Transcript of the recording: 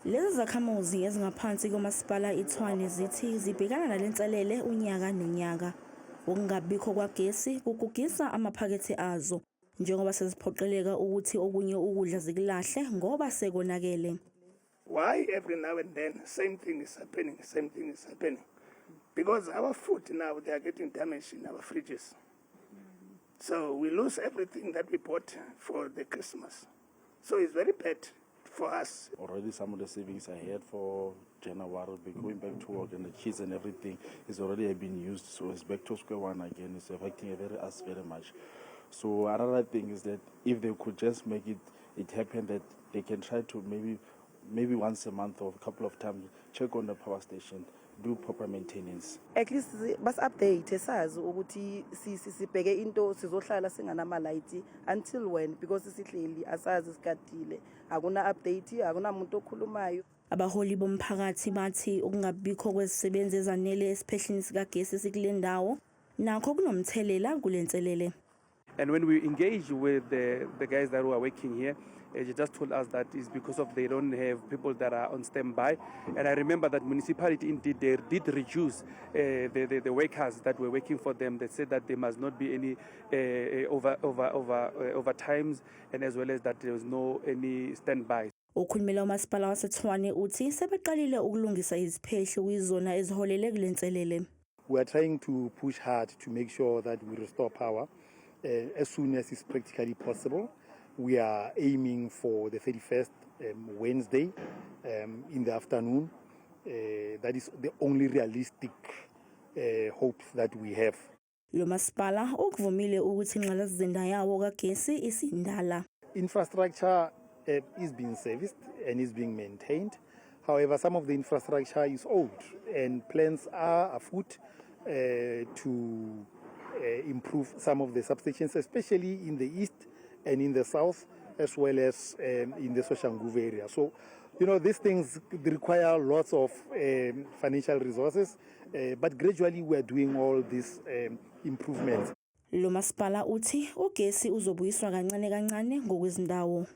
Lezi zakhamuzi ezingaphansi komasipala iTshwane zithi zibhekana nalenselele unyaka nonyaka. Ukungabikho kwagesi kugugisa amaphakethe azo, njengoba seziphoqeleka ukuthi okunye ukudla zikulahle ngoba sekonakele. Why every now and then same thing is happening? Because our food now, they are getting damaged in our fridges. So we lose everything that we bought for the Christmas. So it's very bad for us. Already some of the savings I had for January, going back to work and the kids and everything is already been used. So it's back to square one again. It's affecting us very much. So another thing is that if they could just make it happen that they can try to maybe once a month or a couple of times check on the power station, do proper maintenance. At least bas update sazi ukuthi sibheke into sizohlala singanama light until when, because sihleli asazi sikadile akuna update akuna umuntu okhulumayo. Abaholi bomphakathi bathi ukungabikho kwezisebenzi ezanele esiphehleni sikagesi sikule ndawo nakho kunomthelela kulenselele. And when we engage with the guys that were working here, they just told us that it's because of they don't have people that are on standby. And I remember that municipality indeed they did reduce the workers that were working for them. They said that there must not be any overtimes, and as well as that there was no any standby. Ukhulumela umasipala waseTshwane uthi sebeqalile ukulungisa iziphehli kwizona eziholele kulenselele. We are trying to push hard to make sure that we restore power as soon as it's practically possible. We are aiming for the 31st Wednesday in the afternoon. That is the only realistic hope that we have. Lo masipala ukuvumile ukuthi inqalasizinda yawo kagesi isindala. Infrastructure is being serviced and is being maintained. However, some of the infrastructure is old and plans are afoot to improve some of the substations, especially in the east and in the south, as well as in the Soshanguve area. So, these things require lots of financial resources, but gradually we are doing all these improvements. Lo masipala uthi ugesi uzobuyiswa kancane kancane ngokwezindawo.